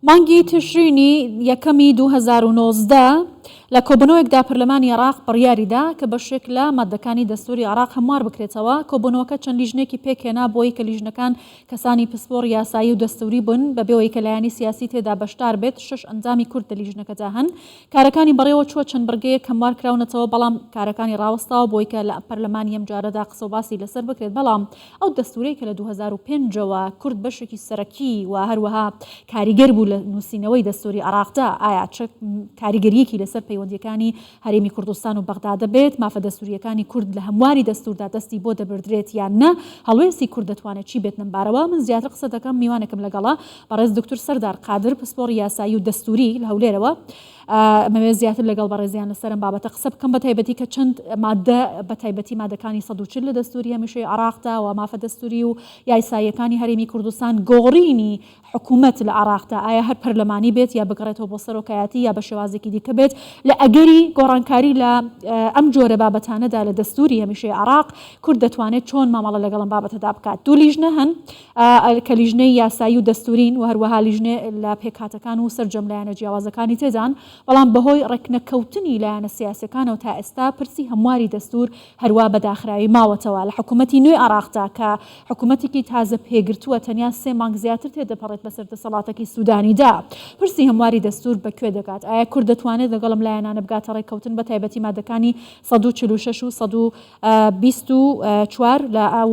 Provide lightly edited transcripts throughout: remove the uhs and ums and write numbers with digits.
مانگی تشرینی یەکەمی 2019 لە کۆبوونەوەیەکدا پەرلەمانی عێراق بڕیاریدا کە بەشێک لە ماددەکانی دەستووری عێراق هەموار بکرێتەوە، کۆبوونەوەکە چەند لیژنەیەکی پێکهێنا بۆی کە لیژنەکان کەسانی پسپۆڕ یاسایی و دەستووری بوون بەبێ ئەوەی کە لایەنی سیاسی تێدا بەشدار بێت، شەش ئەندامی کورد لە لیژنەکەدا هەن. کارەکانی بەڕێوە چووە چەند بڕگەیەک هەموار کراونەتەوە بەڵام کارەکانی ڕاوەستاوە بۆی کە لە پەرلەمانی ئەم جارەدا قسە و باسی لەسەر بکرێت بەڵام ئەو دەستوورەی کە لە 2005 ەوە کورد بەشێکی سەرەکی و هەروەها کاریگەر بوو لە نووسینەوەی دەستووری عێراقدا ئایا چ کاریگەرییەکی لەسەر پەیوەندییەکانی هەرێمی کوردستان و بەغدا دەبێت؟ مافە دەستوورییەکانی کورد لە هەمواری دەستووردا دەستی بۆ دەبردرێت یان نا؟ هەڵوێستی کورد دەتوانێت چی بێت لەم بارەوە؟ من زیاتر قسە دەکەم میوانێکم لەگەڵە بەڕێز دکتور سەردار قادر پسپۆڕی یاسایی و دەستووری لە هەولێرەوە. ئەمەوێت زیاتر لەگەڵ بەڕێزیان لەسەر ئەم بابەتە قسە بکەم بەتایبەتی کە چەند مادە بەتایبەتی مادەکانی 140 لە دەستووری هەمیشەی عێراقدا و مافە دەستووری و یاساییەکانی هەرێمی کوردستان گۆڕینی حکوومەت لە عێراقدا ئایا هەر پەرلەمانی بێت یا بگەڕێتەوە بۆ سەرۆکایەتی یا بە شێوازێکی دیکە بێت لە ئەگەری گۆڕانکاری لە ئەم جۆرە بابەتانەدا لە دەستووری هەمیشەی عێراق کورد دەتوانێت چۆن مامەڵە لەگەڵ ئەم بابەتەدا بکات دوو لیژنە هەن کە لیژنەی یاسایی و دەستوورین و هەروەها لیژنە لە پێکهاتەکان و سەرجەم لایەنە جیاوازەکانی تێدان، بەڵام بەهۆی ڕێکنەکەوتنی لایەنە سیاسیەکانەوە تا ئێستا پرسی هەمواری دەستوور هەروا بە داخراوی ماوەتەوە. لە حکوومەتی نوێی عێراقدا کە حکوومەتێکی تازە پێگرتووە تەنیا سێ مانگ زیاتر تێدەپەڕێت بەسەر دەسەڵاتەکەی سوودانیدا، پرسی هەمواری دەستوور بە کوێ دەگات؟ ئایا کورد دەتوانێت لەگەڵ ئەم لایەنانە بگاتە ڕێککەوتن بە تایبەتی مادەکانی 146 و 124 لە ئەو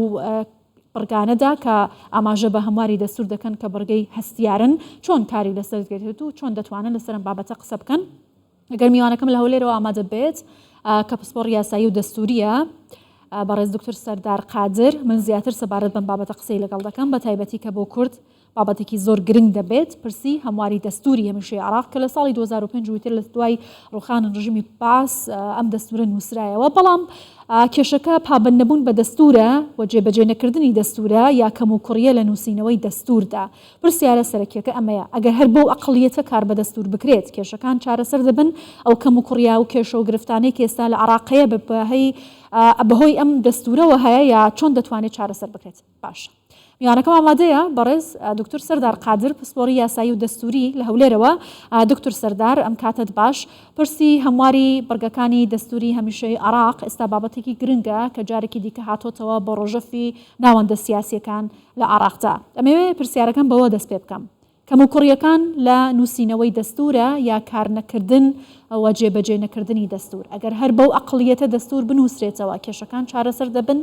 بڕگانەدا کە ئاماژە بە هەمواری دەستوور دەکەن کە بڕگەی هەستیارن، چۆن کاری لەسەر دەکرێت و چۆن دەتوانن لەسەر ئەم بابەتە قسە بکەن؟ ئەگەر میوانەکەم لە هەولێرەوە ئامادە بێت کە پسپۆڕی یاسایی و دەستووریە بەڕێز دکتۆر سەردار قادر من زیاتر سەبارەت بەم بابەتە قسەی لەگەڵ دەکەم بە تایبەتی کە بۆ کورد بابەتێکی زۆر گرنگ دەبێت پرسی هەمواری دەستوری هەمیشەی عێراق کە لە ساڵی 2005 و ئیتر لە دوای ڕوخانن ڕژیمی بەعس ئەم دەستورە نووسرایەوە بەڵام کێشەکە پابەند نەبوون بە دەستورە و جێبەجێ نەکردنی دەستورە یا کەموکوڕیە لە نووسینەوەی دەستوردا پرسیارە سەرەکیەکە ئەمەیە ئەگەر هەر بەو ئەقڵیەتە کار بە دەستور بکرێت کێشەکان چارەسەر دەبن ئەو کەموکوڕیا و کێشە و گرفتانەی کە ئێستا لە عێراق هەیە بەهۆی ئەم دەستورەوە هەیە یا چۆن دەتوانێت چارەسەر بکرێت باشە. میوانەکەم ئامادەیە، بەڕێز دکتور سەردار قادر پسپۆڕی یاسایی و دەستووری لە هەولێرەوە. دکتور سەردار ئەم کاتەت باش. پرسی هەمواری بڕگەکانی دەستووری هەمیشەیی عێراق ئێستا بابەتێکی گرنگە کە جارێکی دیکە هاتۆتەوە بۆ ڕۆژەفی ناوەندە سیاسییەکان لە عێراقدا. ئەمەوێ پرسیارەکەم بەوە دەست پێ بکەم. کەموکوڕییەکان لە نووسینەوەی دەستوورە یا کارنەکردن و جێبەجێ نەکردنی دەستوور؟ ئەگەر هەر بەو ئەقڵیەتە دەستوور بنووسرێتەوە کێشەکان چارەسەر دەبن؟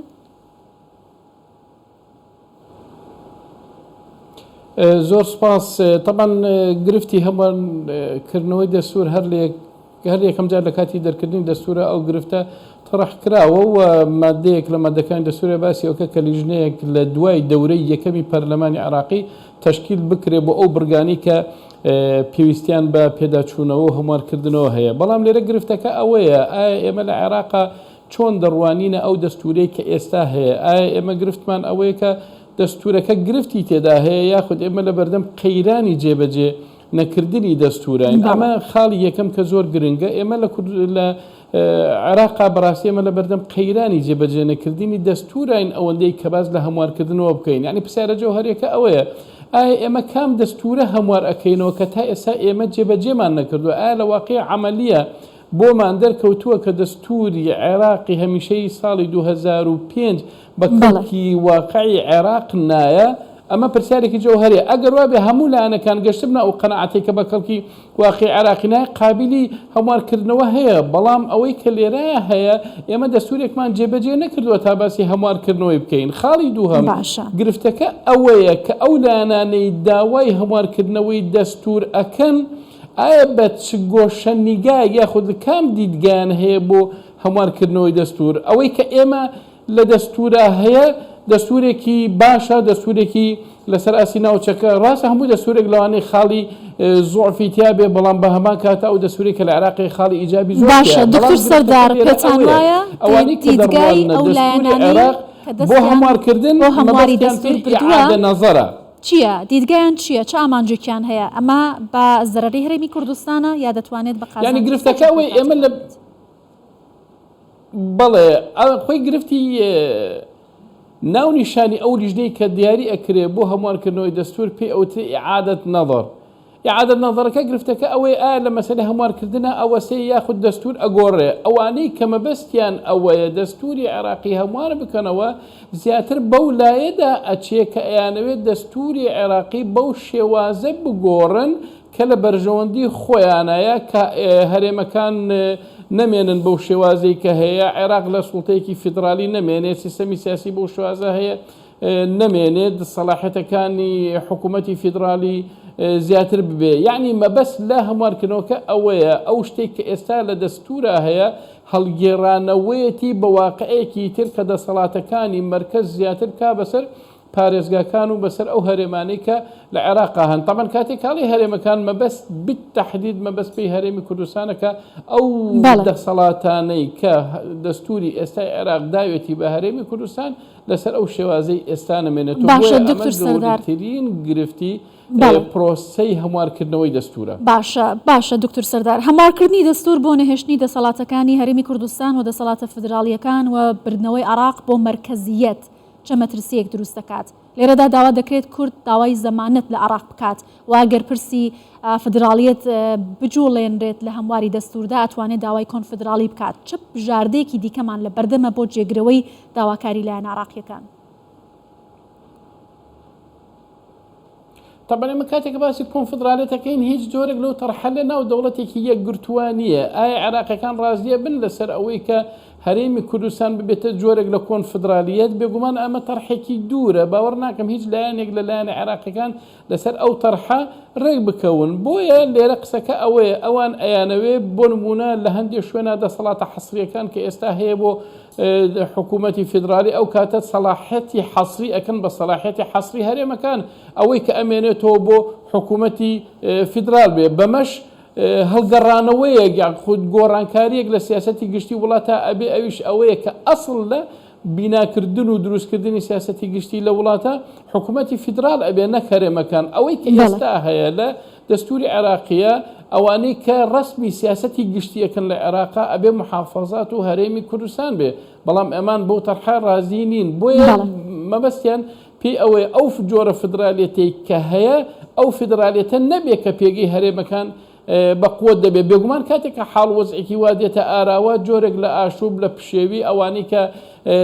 زۆر سپاس تەبعەن گرفتی هەمان کردنەوەی دەستور هەر لە هەر یەکەم جار لە کاتی دەرکردنی دەستورە ئەو گرفتە تەرح کراوە و مادەیەک لە مادەکانی دەستورە باسی ئەوکە کە لیژنەیەک لە دوای دەورەی یەکەمی پەرلەمانی عراقی تەشکیل بکرێ بۆ ئەو بڕگانی کە پێویستیان بە پێداچوونەوە و هەموارکردنەوە هەیە بەڵام لێرە گرفتەکە ئەوەیە ئایا ئێمە لە عێراقا چۆن دەڕوانینە ئەو دەستوورەی کە ئێستا هەیە؟ ئایا ئێمە گرفتمان ئەوەیە کە دەستوورەکە گرفتی تێدا هەیە یاخود ئێمە لە بەردەم قەیرانی جێبەجێ نەکردنی دەستووراین؟ ئەمە خاڵی یەکەم کە زۆر گرنگە. ئێمە لە کورد لە عێراقا بەڕاستی ئێمە لە بەردەم قەیرانی جێبەجێ نەکردنی دەستووراین ئەوەندەی کە باس لە هەموارکردنەوە بکەین. یانی پرسیارە جەوهەرییەکە ئەوەیە ئایا ئێمە کام دەستوورە هەموار ئەکەینەوە کە تا ئێستا ئێمە جێبەجێمان نەکردووە؟ ئایا لە واقیع عەمەلییە بۆمان دەرکەوتووە کە دەستووری عێراقی هەمیشەیی ساڵی 2005 بە کەڵکی واقعی عێراق نایە؟ ئەمە پرسیارێکی جەوهەریە. ئەگەر وابێ هەموو لایەنەکان گەشتبنە ئەو قەناعەتەی کە بە کەڵکی واقعی عێراقی نایە، قابیلی هەموارکردنەوە هەیە. بەڵام ئەوەی کە لێرە هەیە ئێمە دەستوورێکمان جێبەجێ نەکردووە تا باسی هەموارکردنەوەی بکەین. خاڵی دووهەم، باشە. گرفتەکە ئەوەیە کە ئەو لایەنانەی داوای هەموارکردنەوەی دەستوور ئەکەن، ئایا بە چ گۆشە نیگایەک یاخود کام دیدگایان هەیە بۆ هەموارکردنەوەی دەستوور؟ ئەوەی کە ئێمە لە دەستوورا هەیە دەستوورێکی باشە، دەستوورێکی لەسەر ئاستی ناوچەکە ڕاستە هەموو دەستوورێک لەوانەیە خاڵی زوعفی تیا بێ، بەڵام بە هەمان کاتە ئەو دەستوورەی کە لە عێراق هەیە خاڵی ئیجابی زۆر باشە تیایە، بەڵام دکتور گرفتەکە سەردار لێرە پێتان ئەوەیە وایە ئەوانەی کە دیدگای دەڕواننە ئەو دەستووری لایەنانەی عێراق کە بۆ دەستیان هەموارکردن بۆ هەمواری مەبەستیان دەستوور پێی بردووە ئیعادە نەزەرە. چییە؟ دیدگایان چییە؟ چ ئامانجێکیان هەیە؟ ئەمە بە زەرەری هەرێمی کوردستانە یا دەتوانێت بە یانی قازانجی گرفتەکە سەرجەم ئەوەیە ئێمە پێکهاتەکان لە بێت؟ بەڵێ خۆی گرفتی ناونیشانی ئەو لیژنەی کە دیاری ئەکرێ بۆ هەموارکردنەوەی دەستور پێی ئەوترێ ئیعادەت نەزەر. ئیعادە نەزەرەکە گرفتەکە ئەوەیە ئایا لە مەسەلەی هەموارکردنا ئەوەسێ یاخود دەستور ئەگۆڕێ؟ ئەوانەی کە مەبەستیان ئەوەیە دەستوری عێراقی هەموار بکەنەوە زیاتر بەو لایەدا ئەچێ کە ئەیانەوێ دەستوری عێراقی بەو شێوازە بگۆڕن کە لە بەرژەوەندی خۆیانایە کە هەرێمەکان نەمێنن بەو شێوازەی کە هەیە، عێراق لە سوڵتەیەکی فیدرالی نەمێنێ، سیستەمی سیاسی بەو شێوازە هەیە نەمێنێت، سەڵاحیەتەکانی حکوومەتی فیدرالی زیاتر ببێ. یەعنی مەبەست لە هەموارکردنەوەکە ئەوەیە ئەو شتێک کە ئێستا لە دەستوورا هەیە هەڵگێڕانەوەیەتی بە واقعێکی تر کە دەسەڵاتەکانی مەرکەز زیاتر بکا بەسەر پارێزگاکان و بەسەر ئەو هەرێمانەی کە لە عێراقا هەن. تەبعەن کاتێک کاڵی هەرێمەکان مەبەست بالتحدید مەبەست پێی هەرێمی کوردستانە کە ئەو دەسەڵاتانەی کە دەستووری ئێستای عێراق داوێتی بە هەرێمی کوردستان لەسەر ئەو شێوازەی ئێستا نەمێنێتەوە. باشە بۆیە ئەمە دکتور سەردار. گەورەترین گرفتی بەڵێ. پرۆسەی هەموارکردنەوەی دەستوورە. باشە باشە دکتور سەردار هەموارکردنی دەستوور بۆ نەهێشتنی دەسەڵاتەکانی هەرێمی کوردستان و دەسەڵاتە فیدراڵییەکان و بردنەوەی عێراق بۆ مەرکەزییەت چە مەترسییەک دروست دەکات؟ لێرەدا داوا دەکرێت کورد داوای زەمانەت لە عێراق بکات و ئەگەر پرسی فیدراڵیەت بجوڵێنرێت لە هەمواری دەستووردا ئەتوانێت داوای کۆنفیدراڵی بکات. چ بژاردەیەکی دیکەمان لە بەردەمە بۆ جێگرەوەی داواکاری لایەنە عێراقییەکان؟ تەبعەن ئێمە کاتێک کە باسی کۆنفدرالیەت ئەکەین هیچ جۆرێک لەو تەرحە لە ناو دەوڵەتێکی یەکگرتووە نییە. ئایا عێراقیەکان ڕازیە بن لەسەر ئەوەی کە هەرێمی کوردستان ببێتە جۆرێک لە کۆنفدرالیەت؟ بێگومان ئەمە تەرحێکی دوورە، باوەڕ ناکەم هیچ لایەنێک لە لایەنە عێراقیەکان لەسەر ئەو تەرحە ڕێک بکەون. بۆیە لێرە قسەکە ئەوەیە ئەوان ئەیانەوێ بۆ نموونە لە هەندێ شوێنا دەسەڵاتە حەسریەکان کە ئێستا هەیە بۆ حکوومەتی فیدرالی ئەو کاتە سەڵاحیەتی حەسری ئەکەن بە سەڵاحیەتی حەسری هەرێمەکان ئەوەی کە ئەمێنێتەوە بۆ حکوومەتی فیدرال بێ بەمەش هەڵگەڕانەوەیەک یان خود گۆڕانکاریەک لە سیاسەتی گشتی وڵاتە ئەبێ ئەویش ئەوەیە کە ئەسڵ لە بیناکردن و دروستکردنی سیاسەتی گشتی لە وڵاتە حکوومەتی فیدرال ئەبێ نەک هەرێمەکان ئەوەی کە ئێستا هەیە لە دەستوری عێراقیە ئەوانەی کە ڕەسمی سیاسەتی گشتی ئەکەن لە عێراقا ئەبێ محافەزات و هەرێمی کوردستان بێ بەڵام ئەمان بەو تەرحە ڕازی نین بۆیە مەبەستیان پێی ئەوەیە ئەو جۆرە فدرالیەتەی کە هەیە ئەو فدرالیەتە نەبێ کە پێگەی هەرێمەکان بە قوت دەبێت. بێگومان کاتێک کە حاڵ وەزعێکی وا دێتە ئاراوە، جۆرێک لە ئاشوب، لە پشێوی، ئەوانەی کە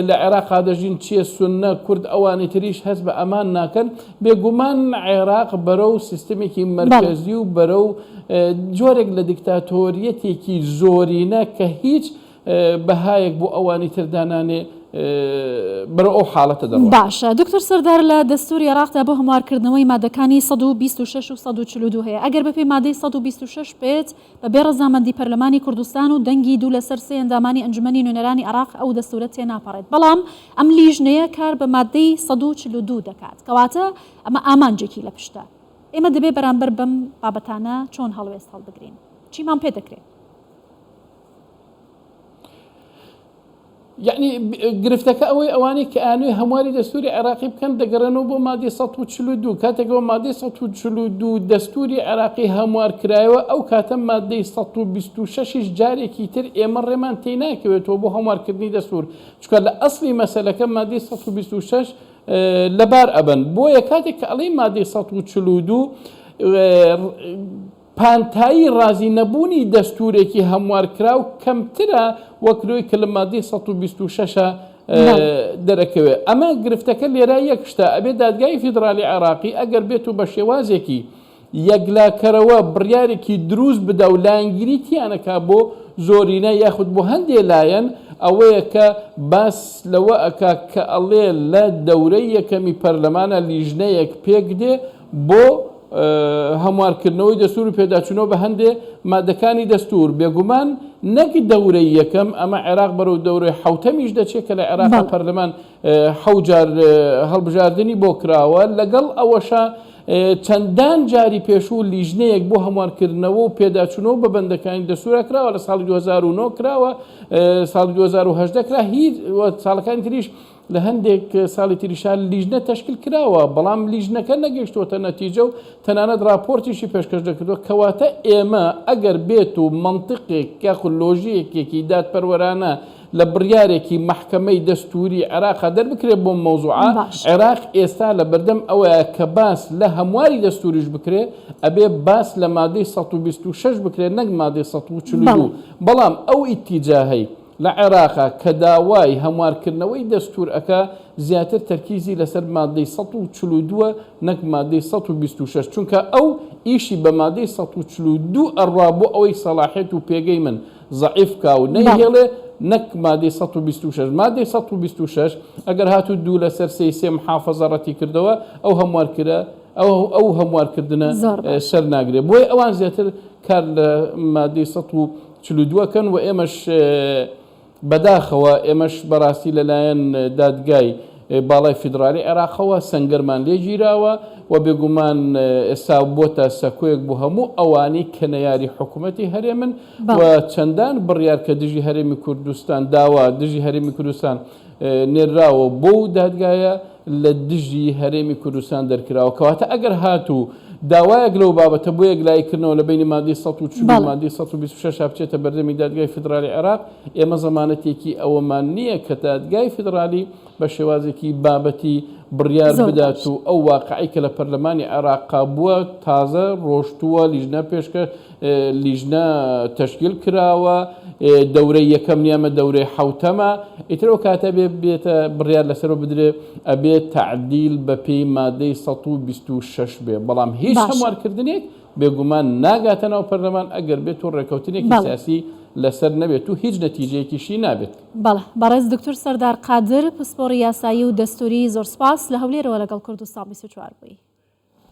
لە عێراقا دەژین چیە سوننە، کورد، ئەوانی تریش هەست بە ئەمان ناکەن. بێگومان عێراق بەرەو سیستمێکی مەرکەزی و بەرەو جۆرێک لە دیکتاتۆریەتێکی زۆرینە کە هیچ بەهایەک بۆ ئەوانی تر دانانێ بەرەو ئەو حاڵەتە دەڕوات. باشە دکتۆر سەردار لە دەستوری عێراقدا بۆ هەموارکردنەوەی مادەکانی 126 و 142 هەیە ئەگەر بەپێی مادەی 126 بێت بە بێ ڕەزامەندی پەرلەمانی کوردستان و دەنگی دوو لەسەر سێ ئەندامانی ئەنجومەنی نوێنەرانی عێراق ئەو دەستورە تێناپەڕێت بەڵام ئەم لیژنەیە کار بە مادەی 142 دەکات کەواتە ئەمە ئامانجێکی لە پشتە ئێمە دەبێ بەرامبەر بەم بابەتانە چۆن هەڵوێست هەڵبگرین چیمان پێ دەکرێت؟ یەعنی گرفتەکە ئەوەی ئەوانەی کە ئەیانەوێ هەمواری دەستوری عێراقی بکەن دەگەڕێنەوە بۆ مادەی 142 کاتێکەوە مادەی 142 دەستوری عێراقی هەموار کرایەوە ئەو کاتە مادەی 126یش جارێکی تر ئێمە ڕێمان تێی ناکەوێتەوە بۆ هەموارکردنی دەستور چونکە لە ئەسڵی مەسەلەکە مادەی 126 لەبار ئەبەن بۆیە کاتێک کە ئەڵێی مادەی 142 پانتایی ڕازی نەبوونی دەستوورێکی هەموارکراو کەمترە وەک لۆی کە لە مادەی 126 دەرەکەوێ. ئەمە گرفتەکە لێرە یەک شتە، ئەبێ دادگای فیدڕالی عێراقی ئەگەر بێت و بە شێوازێکی یەکلاکەرەوە بڕیارێکی دروست بدا و لایەنگیری تیا نەکا بۆ زۆرینە یاخود بۆ هەندێ لایەن، ئەوەیە کە باس لەوە ئەکا کە ئەڵێ لە دەورەی یەکەمی پەرلەمانا لیژنەیەک پێک دێ بۆ هەموارکردنەوەی دەستوور و پێداچوونەوە بە هەندێ مادەکانی دەستوور، بێگومان نەک دەورەی یەکەم، ئەمە عێراق بەرەو دەورەی حەوتەمیش دەچێت کە لە عێراقا پەرلەمان حەوت جار هەڵبژاردنی بۆ کراوە، لەگەڵ ئەوەشا چەندان جاری پێشوو لیژنەیەک بۆ هەموارکردنەوە و پێداچوونەوە بە بەندەکانی دەستوورا کراوە، لە ساڵی 2009 کراوە، ساڵی 2018 کرا، هیچ ساڵەکانی تریش لە هەندێک ساڵی تریشا لیژنە تەشکیل کراوە، بەڵام لیژنەکە نەگەیشتووەتە نەتیجە و تەنانەت ڕاپۆرتیشی پێشکەش نەکردووە، کەواتە ئێمە ئەگەر بێت و مەنتقێک یاخود لۆژیکێکی دادپەروەرانە لە بڕیارێکی مەحکەمەی دەستووری عێراقا دەربکرێت بۆم مەوزوعە، باشە. عێراق ئێستا لە بەردەم ئەوەیە کە باس لە هەمواری دەستووریش بکرێ ئەبێ باس لە مادەی 126 بکرێت نەک مادەی بەڵێ. 142، بەڵام ئەو ئیتیجاهەی لە عێراقا کە داوای هەموارکردنەوەی دەستوور ئەکا زیاتر تەرکیزی لەسەر مادەی 142 ە نەک مادەی 126، چونکە ئەو ئیشی بە مادەی 142 ئەڕوا بۆ ئەوەی سەڵاحیەت و پێگەی من زەعیف کا و نەیهێڵێ نەک مادەی 126. مادەی 126 ئەگەر هاتوو دوو لەسەر سێی سێ محافەزە ڕەتی کردەوە ئەو هەموارکرە ئەو ئەو هەموارکردنە زۆر باش. سەر ناگرێ. بۆیە ئەوان زیاتر کار لە مادەی 142 ئەکەن و ئێمەش بەداخەوە ئێمەش بەڕاستی لەلایەن دادگای باڵای فیدڕالی عێراقەوە سەنگەرمان لێ گیراوە و بێگومان ئێستا بۆتە سەکۆیەک بۆ هەموو ئەوانەی کە نەیاری حکوومەتی هەرێمن و چەندان بڕیار کە دژی هەرێمی کوردستان داوا دژی هەرێمی کوردستان نێرراوە بۆ دادگایە لە دژی هەرێمی کوردستان دەرکراوە. کەواتە ئەگەر هاتوو داوایەک لەو بابەتە بۆ یەکلاییکردنەوە لە بەینی مادەی 140 و مادەی 126 بچێتە بەردەمی دادگای فیدرالی عێراق، ئێمە زەمانەتێکی ئەوەمان نییە کە دادگای فیدرالی بە شێوازێکی بابەتی بڕیار بدات و ئەو واقعەی کە لە پەرلەمانی عێراقا بووە تازە ڕۆشتووە لیژنە پێشکە لیژنە تەشکیل کراوە دەورەی یەکەم نیە ئەمە دەورەی حەوتەمە ئیتر ئەو کاتە بێ بێتە بڕیار لەسەرەوە بدرێ ئەبێ تەعدیل بە پێی مادەی 126 بێ بەڵام هیچ باشە. هەموارکردنێک بێگومان ناگاتە ناو پەرلەمان ئەگەر بێت و ڕێکەوتنێکی بەڵێ. سیاسی لەسەر نەبێت و هیچ نەتیجەیەکیشی نابێت. بەڵێ بەڕێز دکتور سەردار قادر پسپۆڕی یاسایی و دەستوری زۆر سوپاس لە هەولێرەوە لەگەڵ کوردستان 24 بووی.